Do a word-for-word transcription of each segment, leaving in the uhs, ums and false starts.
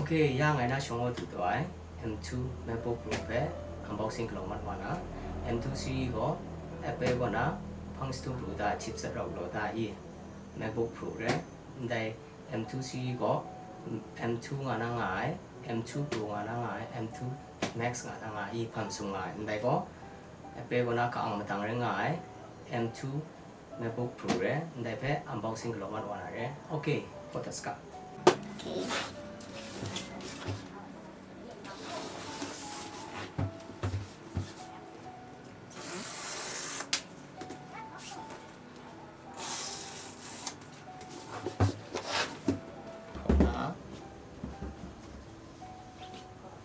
Ok, ya ngai na shawng gaw du taw ai, M two MacBook Pro hpe unboxing galaw mat wa na, M two series gaw Apple kaw na hpang satu pru ta chipset rau galaw ta i, MacBook Pro re, ndai M two series gaw M two nga na nga ai, M two Pro nga na nga ai, M two Max nga na nga i, hpang sung nga ai, ndai gaw Apple kaw na ka-ang matang rai nga ai, M two MacBook Pro re, ndai hpe unboxing galaw mat wa na re. Ok, photos ka. Ok.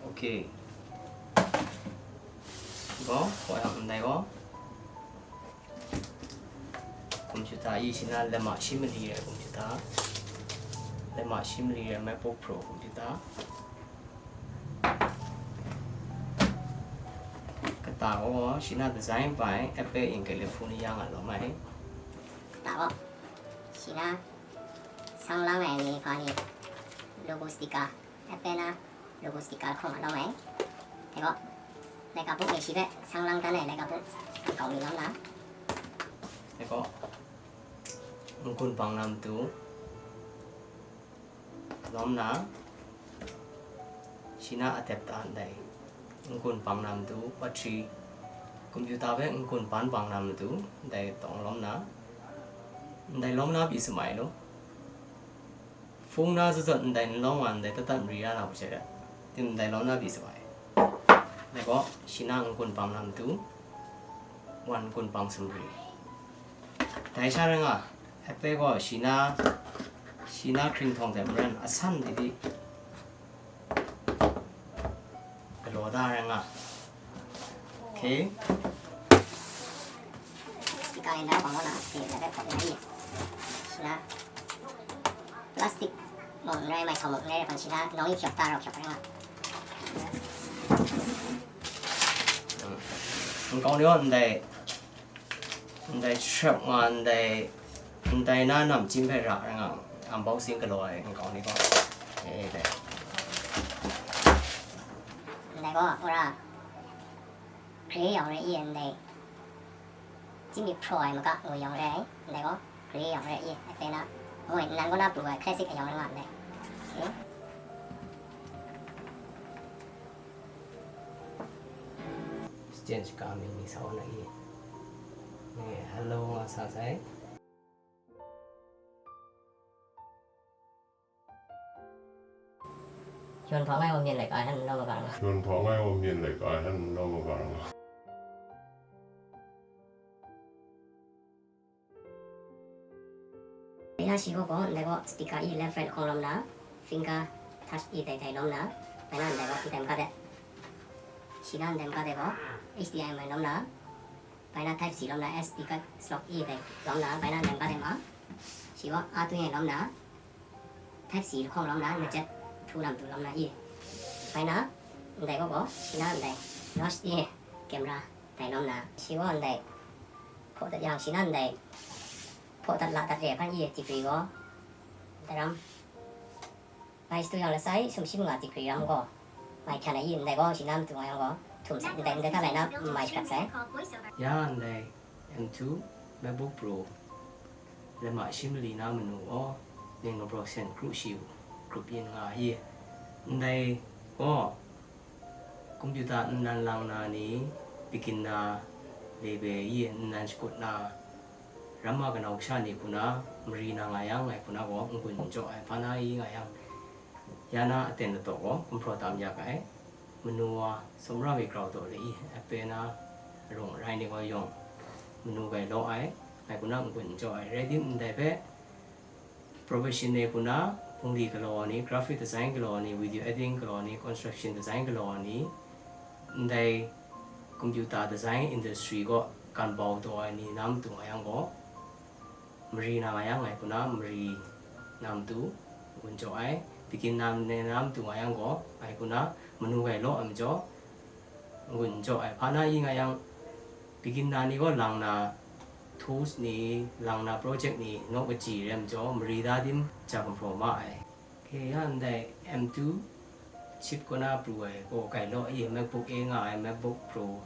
Ok. Gaw, wa yang ndai gaw. Computer i shi na lama shi mali ai computer. Lama shi mali ai MacBook Pro computer. Kata gaw shi na design by Apple in California nga lawm ai. Kata gaw shi na sang lang ai ni hpa ni logo sticker, Apple na logo sticker hkawng nga lawm ai. Dai gaw, laika buk e shi hpe sang lang dan ai laika buk nkau mi lawm na. Dai gaw, n-gun bang na matu lawm na, shi na adapter ndai n-gun bang na matu, battery, computer hpe n-gun ban bang na matu, ndai tawng lawm na, ndai lawm na pyi sa mai lu. Hpung na zatzat ndai n lawng wa ndai, tat tat mari ra na hku she rai, tim ndai lawm na pyi sa mai. Dai gaw, shi na n-gun bang na matu, wan n-gun bang sumri. Dai sha rai nga, Apple gaw shi na, shi na hkringhtawng hte maren asan di di galaw da rai nga. Ok. Sticker yin da bang wa na, ok, la bai hkawt na i. Shi na plastic mung n rai, mai sau mung n rai, hpan shi na nawng i hkyawk da rau hkyawk rai nga. Nkau ni gaw ndai, ndai shrap nga ndai, ndai na namchyim hpe ra ai nga, unboxing galaw ai nkau ni gaw. E, dai. Ndai gaw, ora, grey yawng rai i, ndai, chyinghpyaw ai maga ngwi yawng rai ai, ndai gaw, grey yawng rai i, atena, moi, nnan gaw na pru ai, classic ayawng rai nga ndai. Ok. Chen shaka mi mi sa wa na i. Ngai hello nga sa sai. Yun hpa ngai wa myen laika ai han nau maga nga. Yun hpa ngai wa myen laika ai han nau maga nga. Bai na shi gaw gaw, ndai gaw speaker i left right hkawng lawm na, finger touch i dai dai lawm na, bai na ndai gaw i dai maga de. Shi na ndai maga de gaw, H D M I lawm na, bai na type C lawm na, S D card slot i dai lawm na, bai na ndai maga de ma. Shi gaw a twi ai lawm na, type C hkawng lawm na, na jet htu lam tu lawm na i. Bai na, ndai gaw gaw, shi na ndai, notch i, camera dai lawm na, shi gaw ndai, hpaw dat yang shi na ndai, hpaw dat la dat re hpan i degree gaw, daram, bai shatu yang lasai sumshi manga degree ram gaw, mai hkyan ai i, ndai gaw shi na matu nga yang gaw, htum sai, ndai, ndai hta lai na, mai shakrat sai. Ya ndai, M two MacBook Pro, lama shi mali na manu gaw, ning lapraw sen kru shi u, krup yin nga i, ndai gaw, computer nnan lang na ni, beginner level i nnan shakut na, ramma kanau kasha ni hku na, mari na nga yang, ngai hku na gaw, n-gun n jaw ai, hpa na i nga yang, ya na aten lataw gaw, gumhpraw tam yak ai, manu wa, sumra mi grau taw le i, ape na, rung rai ni gaw yawng, manu gai law ai, ngai hku na n-gun n jaw ai, rai tim ndai hpe, professional hku na, hpungli galaw ai ni, graphic design galaw ai ni, video editing galaw ai ni, construction design galaw ai ni, ndai computer design industry kaw ganbau taw ai ni na matu nga yang gaw, mari na nga yang ngai hku na mari na matu gun jaw ai, beginner na matu nga yang gaw, ngai hku na manu gai law ai majaw, n-gun n jaw ai. Hpa na i nga yang, beginner ni gaw lang na tools ni, lang na project ni, naw kaji rai majaw, mari da tim ja gumhpraw ma ai. Ok, ya ndai M two chip kaw na pru ai gaw grai law i, MacBook Air nga ai, MacBook Pro,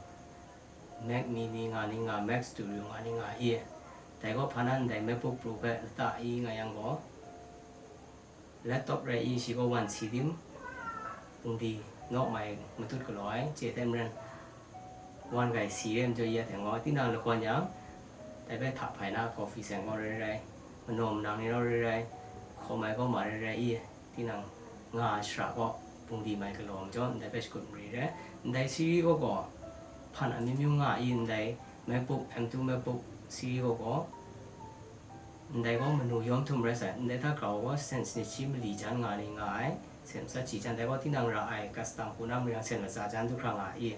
Mac Mini nga ni nga, Mac Studio nga ni nga i. Dai gaw hpa na ndai MacBook Pro hpe lata i nga yang gaw, laptop rai i, shi gaw wan si tim, pungdi nawk mai matut galaw ai, chye hte maren wan grai si re ai majaw ya hte ngaw, tinang lagawn yang, dai hpe hta hpai na coffee seng gaw rai rai, manaw manang ni rau rai rai, hkawm ai gaw ma rai rai i, tinang nga ai shara gaw pungdi mai galaw majaw, ndai hpe shakut mari re. Ndai siri gaw gaw, hpan amyu myu nga i, ndai MacBook, M two MacBook siri gaw gaw, ndai gaw manu yawm htum rai sai, ndai hta grau gaw sen sanit shi mali jan nga ni nga ai, sen matsat shi jan, dai gaw tinang ra ai custom hku na mari yang sen matsa jan du hkra nga i,